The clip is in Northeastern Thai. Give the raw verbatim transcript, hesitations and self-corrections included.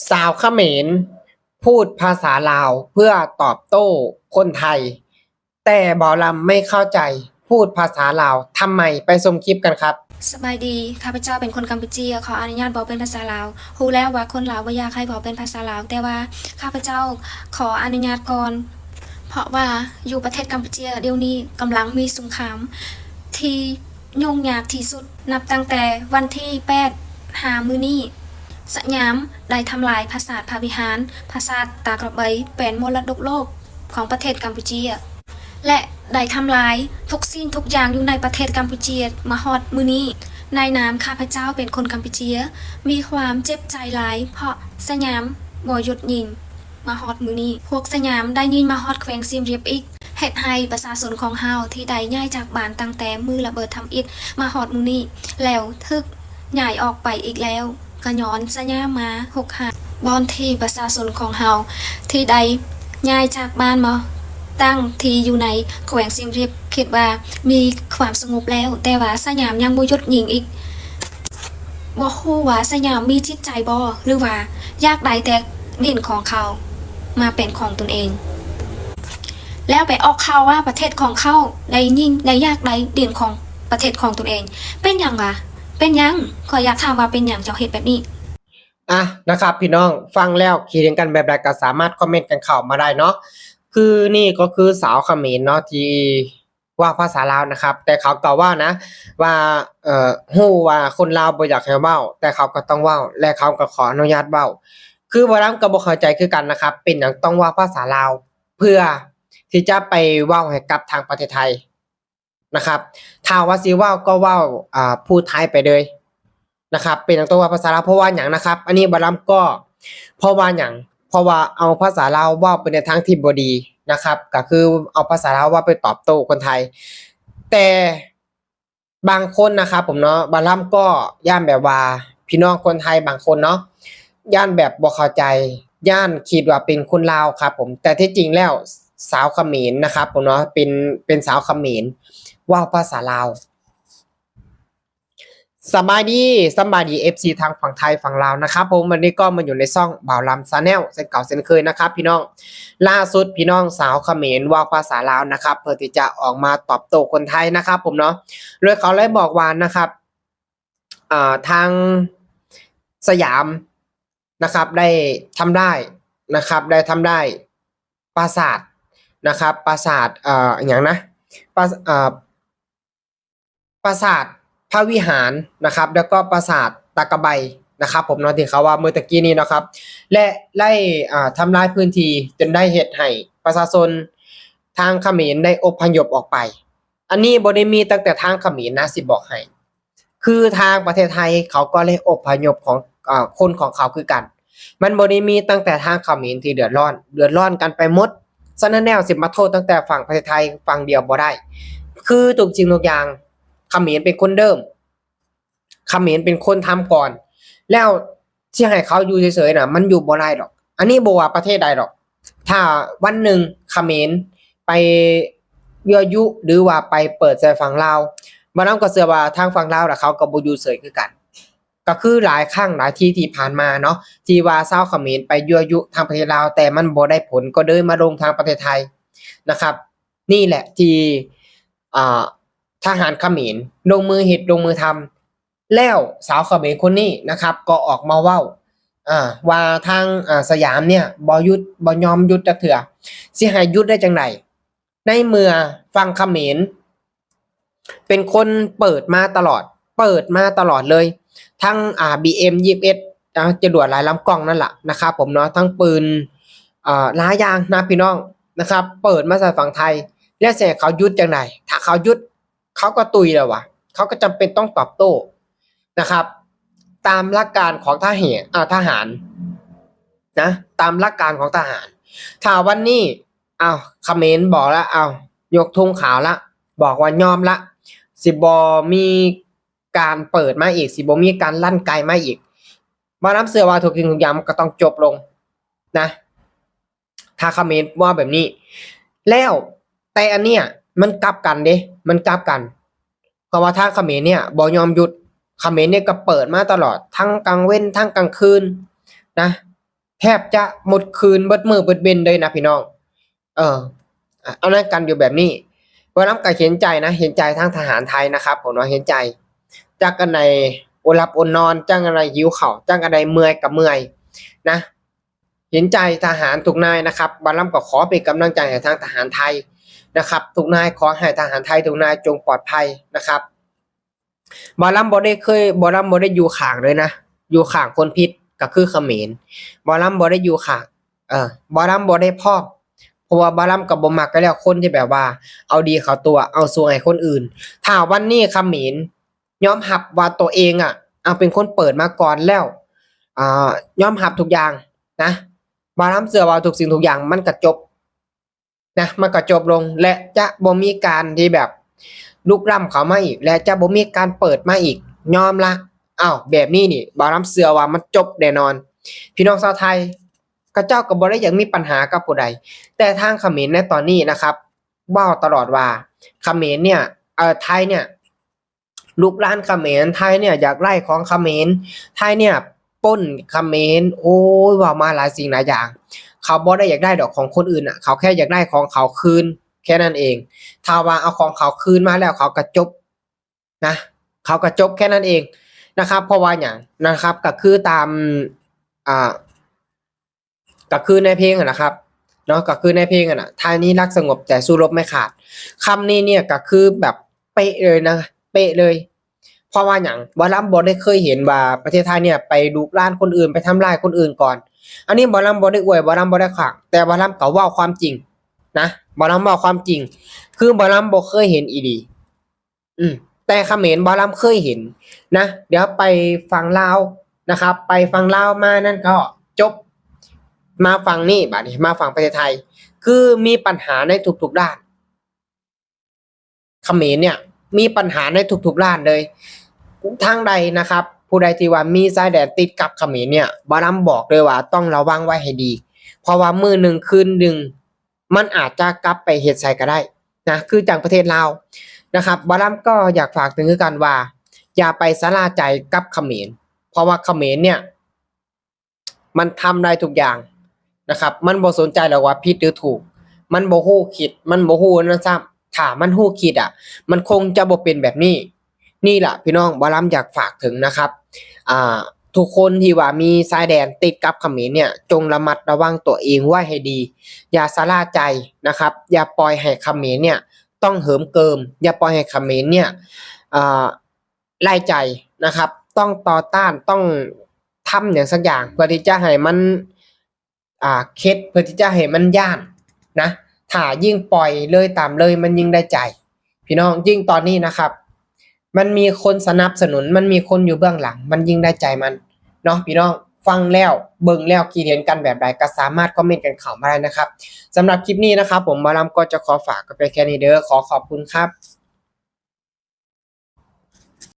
สาวเขมรพูดภาษาลาวเพื่อตอบโต้คนไทย แต่บ่าวลำไม่เข้าใจ พูดภาษาลาวทำไม ไปชมคลิปกันครับ สบายดี ข้าพเจ้าเป็นคนกัมพูเชีย ขออนุญาตเว้าเป็นภาษาลาว ฮู้แล้วว่าคนลาวบ่อยากให้เว้าเป็นภาษาลาว แต่ว่าข้าพเจ้าขออนุญาตก่อน เพราะว่าอยู่ประเทศกัมพูเชียเดี๋ยวนี้กำลังมีสงครามที่ยุ่งยากที่สุด นับตั้งแต่วันที่แปดหามื้อนี้ สยามได้ทำลายปราสาทพระวิหาร ปราสาทตากระใบ เป็นมรดกโลกของประเทศกัมพูเชีย และได้ทำลายทุกสิ่งทุกอย่างอยู่ในประเทศกัมพูเชียมาฮอดมื้อนี้ ในนามข้าพเจ้าเป็นคนกัมพูเชีย มีความเจ็บใจหลาย เพราะสยามบ่หยุดยิงมาฮอดมื้อนี้ พวกสยามได้ยิงมาฮอดแขวงซีเรียบอีก เฮ็ดให้ประชาชนของเฮาที่ได้ย้ายจากบ้านตั้งแต่มื้อระเบิดทำอิฐมาฮอดมื้อนี้ แล้วถูกย้ายออกไปอีกแล้ว ก็ย้อนสยามมาฮกฮา บ่อนที่ประชาชนของเฮาที่ได้ย้ายจากบ้านมาตั้งที่อยู่ในแขวงซีเรียบคิดว่ามีความสงบแล้ว แต่ว่าสยามยังบ่หยุดยิงอีก บ่ฮู้ว่าสยามมีจิตใจบ่ หรือว่าอยากได้แต่ดินของเขามาเป็นของตนเอง แล้วไปออกข่าวว่าประเทศของเขาได้ยิง ได้อยากได้ดินของประเทศของตนเอง เป็นหยังวะ เป็นหยัง ข้อยอยากถามว่าเป็นหยังเจ้าเฮ็ดแบบนี้ อ่ะนะครับ พี่น้องฟังแล้วคิดเห็นกันแบบใดก็สามารถคอมเมนต์กันเข้ามาได้เนาะ คือนี่ก็คือสาวเขมรเนาะ ที่เว้าภาษาลาวนะครับ แต่เขาก็เว้านะ ว่า เอ่อ ฮู้ว่าคนลาวบ่อยากให้เว้า แต่เขาก็ต้องเว้า และเขาก็ขออนุญาตเว้า คือบ่าวลำก็บ่เข้าใจคือกันนะครับ เป็นหยังต้องเว้าภาษาลาว เพื่อที่จะไปเว้าให้กับทางประเทศไทยนะครับ ถ้าว่าสิเว้าก็เว้า อ่า พูดไทยไปเลยนะครับ เป็นหยังต้องเว้าภาษาลาว เพราะว่าหยังนะครับ อันนี้บ่าวลำก็ เพราะว่าหยัง เพราะว่าเอาภาษาลาวเว้าไปในทางที่บ่ดีนะครับ ก็คือเอาภาษาลาวเว้าไปตอบโต้คนไทย แต่บางคนนะครับผมเนาะ บ่าวลำก็ย้านแบบว่าพี่น้องคนไทยบางคนเนาะ ย้านแบบบ่เข้าใจ ย้านคิดว่าเป็นคนลาวครับผม แต่ที่จริงแล้วสาวเขมรนะครับผมเนาะ เป็น เป็นสาวเขมร เว้าภาษาลาว สบายดี สบายดี เอฟซี ทางฝั่งไทยฝั่งลาวนะครับผม วันนี้ก็มาอยู่ในช่องบ่าวลำ Channel เช่นเก่าเช่นเคยนะครับ พี่น้อง ล่าสุดพี่น้องสาวเขมรเว้าภาษาลาวนะครับ เพื่อที่จะออกมาตอบโต้คนไทยนะครับผมเนาะ โดยเขาเลยบอกว่านะครับ อ่า ทางสยามนะครับ ได้ทำลายนะครับ ได้ทำลายปราสาทนะครับ ปราสาท เอ่อ อหย่างนะ ปราส- เอ่อ ปราสาทพระวิหารนะครับ แล้วก็ปราสาทตากระใบนะครับผมเนาะ ที่เขาว่าเมื่อตะกี้นี้นะครับ และได้ อ่า ทำลายพื้นที่จนได้เฮ็ดให้ประชาชนทางเขมรได้อพยพออกไป อันนี้บ่ได้มีตั้งแต่ทางเขมรนะ สิบอกให้ คือทางประเทศไทยเขาก็ได้อพยพของ อ่า คนของเขาคือกัน มันบ่ได้มีตั้งแต่ทางเขมรที่เดือดร้อน เดือดร้อนกันไปหมด ฉะนั้นแล้วสิมาโทษตั้งแต่ฝั่งประเทศไทยฝั่งเดียวบ่ได้ คือทุกสิ่งทุกอย่างเขมรเป็นคนเริ่ม เขมรเป็นคนทำก่อน แล้วสิให้เขาอยู่เฉยๆน่ะ มันอยู่บ่ได้ดอก อันนี้บ่ว่าประเทศใดดอก ถ้าวันหนึ่งเขมรไปยั่วยุ หรือว่าไปเปิดใส่ฝั่งลาว บ่าวลำก็เชื่อว่าทางฝั่งลาวน่ะ เขาก็บ่อยู่เฉยคือกัน ก็คือหลายครั้งหลายทีที่ผ่านมาเนาะ ที่ว่าชาวเขมรไปยั่วยุทางประเทศลาว แต่มันบ่ได้ผล ก็เลยมาลงทางประเทศไทยนะครับ นี่แหละที่ อ่า ทหารเขมรลงมือเฮ็ดลงมือทำ แล้วสาวเขมรคนนี้นะครับ ก็ออกมาเว้า อ่า ว่าทาง อ่า สยามเนี่ยบ่หยุด บ่ยอมหยุดจักเทื่อ สิให้หยุดได้จั่งใด ในเมื่อฝั่งเขมรเป็นคนเปิดมาตลอด เปิดมาตลอดเลย ทั้ง อ่า บีเอ็ม ยี่สิบเอ็ด นะ จรวดหลายลำกล้องนั่นแหละนะครับผมเนาะ ทั้งปืน อ่า หลายอย่างนะพี่น้องนะครับ เปิดมาใส่ฝั่งไทย แล้วสิให้เขาหยุดจั่งใด ถ้าเขาหยุด เขาก็ตุยแล้ววะ เขาก็จำเป็นต้องตอบโต้นะครับ ตามหลักการของทหาร อ่า ทหารนะ ตามหลักการของทหาร ถ้าวันนี้ อ้าว เขมรบอกแล้ว อ้าว ยกธงขาวละ บอกว่ายอมละ สิบ่มีการเปิดมาอีก สิบ่มีการลั่นไกมาอีก บ่าวลำเชื่อว่าทุกสิ่งทุกอย่างมันก็ต้องจบลงนะ ถ้าเขมรว่าแบบนี้ แล้วแต่อันเนี้ยมันกลับกันเด้ มันกลับกัน เพราะว่าทางเขมรเนี่ยบ่ยอมหยุด เขมรเนี่ยก็เปิดมาตลอด ทั้งกลางเว็น ทั้งกลางคืนนะ แทบจะหมดคืนเบิดมื้อเบิดเว็นเลยนะพี่น้อง เออ อ่ะ เอานั่นกันอยู่แบบนี้ บ่าวลำก็เห็นใจนะ เห็นใจทางทหารไทยนะครับ ผมว่าเห็นใจ จักอันใดอดหลับอดนอน จักอันใดหิวข้าว จักอันใดเมื่อยก็เมื่อยนะ เห็นใจทหารทุกนายนะครับ บ่าวลำก็ขอเป็นกำลังใจให้ทางทหารไทยนะครับ ทุกนาย ขอให้ทหารไทยทุกนายจงปลอดภัยนะครับ บ่าวลำบ่ได้เคย บ่าวลำบ่ได้อยู่ข้างเลยนะ อยู่ข้างคนผิดก็คือเขมร บ่าวลำบ่ได้อยู่ข้าง เออ บ่าวลำบ่ได้พร้อม เพราะว่าบ่าวลำก็บ่มักอยู่แล้วคนที่แบบว่า เอาดีเข้าตัว เอาซั่วให้คนอื่น ถ้าวันนี้เขมรยอมรับว่าตัวเองอะ เอาเป็นคนเปิดมาก่อนแล้ว อ่า ยอมรับทุกอย่างนะ บ่าวลำเชื่อว่าทุกสิ่งทุกอย่างมันก็จบ นะ มันก็จบลง และจะบ่มีการที่แบบลุกล้ำเข้ามาอีก และจะบ่มีการเปิดมาอีก ยอมละ อ้าว แบบนี้นี่ บ่าวลำเชื่อว่ามันจบแน่นอน พี่น้องชาวไทย เขาเจ้าก็บ่ได้อยากมีปัญหากับผู้ใด แต่ทางเขมรในตอนนี้นะครับ เว้าตลอดว่า เขมรเนี่ย เอ่อ ไทยเนี่ย ลุกรานเขมร ไทยเนี่ยอยากได้ของเขมร ไทยเนี่ยปล้นเขมร โอ้ย เว้ามาหลายสิ่งหลายอย่าง เขาบ่ได้อยากได้ดอกของคนอื่นน่ะ เขาแค่อยากได้ของเขาคืน แค่นั้นเอง ถ้าว่าเอาของเขาคืนมาแล้ว เขาก็จบนะ เขาก็จบแค่นั้นเองนะครับ เพราะว่าหยังนะครับ ก็คือตาม อ่า ก็คือในเพลงอะนะครับ เนาะ ก็คือในเพลงอะนะ ไทยนี้รักสงบแต่สู้รบไม่ขาด คำนี้เนี่ยก็คือแบบเป๊ะเลยนะ เป๊ะเลย เพราะว่าหยัง บ่าวลำบ่ได้เคยเห็นว่าประเทศไทยเนี่ยไปลุกรานคนอื่น ไปทำร้ายคนอื่นก่อน อันนี้บ่าวลำบ่ได้อวย บ่าวลำบ่ได้ขลัง แต่บ่าวลำก็เว้าความจริงนะ บ่าวลำเว้าความจริง คือบ่าวลำบ่เคยเห็นอีหลี อืม แต่เขมรบ่าวลำเคยเห็นนะ เดี๋ยวไปฝั่งลาวนะครับ ไปฝั่งลาวมานั่นก็จบ มาฝั่งนี้ บัดนี้มาฝั่งประเทศไทย คือมีปัญหาในทุกๆด้าน เขมรเนี่ยมีปัญหาในทุกๆด้านเลย ทางใดนะครับ ผู้ใดที่ว่ามีชายแดนติดกับเขมรเนี่ย บ่าวลำบอกเลยว่าต้องระวังไว้ให้ดี เพราะว่ามื้อหนึ่งคืนหนึ่ง มันอาจจะกลับไปเฮ็ดใส่ก็ได้นะ คือจั่งประเทศลาวนะครับ บ่าวลำก็อยากฝากถึงคือกันว่า อย่าไปชะล่าใจกับเขมร เพราะว่าเขมรเนี่ย มันทำได้ทุกอย่างนะครับ มันบ่สนใจหรอกว่าผิดหรือถูก มันบ่ฮู้คิด มันบ่ฮู้นั่นซ้ำ ถ้ามันฮู้คิดอะ มันคงจะบ่เป็นแบบนี้ นี่ล่ะพี่น้อง บ่าวลำอยากฝากถึงนะครับ อ่า ทุกคนที่ว่ามีชายแดนติดกับเขมรเนี่ย จงระมัดระวังตัวเองไว้ให้ดี อย่าชะล่าใจนะครับ อย่าปล่อยให้เขมรเนี่ยต้องเหิมเกริม อย่าปล่อยให้เขมรเนี่ย อ่า ไล่ใจนะครับ ต้องต่อต้าน ต้องทำหยังสักอย่าง เพื่อที่จะให้มัน อ่า เข็ด เพื่อที่จะให้มันย้านนะ ถ้ายิ่งปล่อยเลยตามเลย มันยิ่งได้ใจ พี่น้อง ยิ่งตอนนี้นะครับ มันมีคนสนับสนุน มันมีคนอยู่เบื้องหลัง มันยิ่งได้ใจมันเนาะพี่น้อง ฟังแล้ว เบิ่งแล้ว คิดเห็นกันแบบใดก็สามารถคอมเมนต์กันเข้ามาได้นะครับ สำหรับคลิปนี้นะครับผม บ่าวลำก็จะขอฝากกันไปแค่นี้เด้อ ขอขอบคุณครับ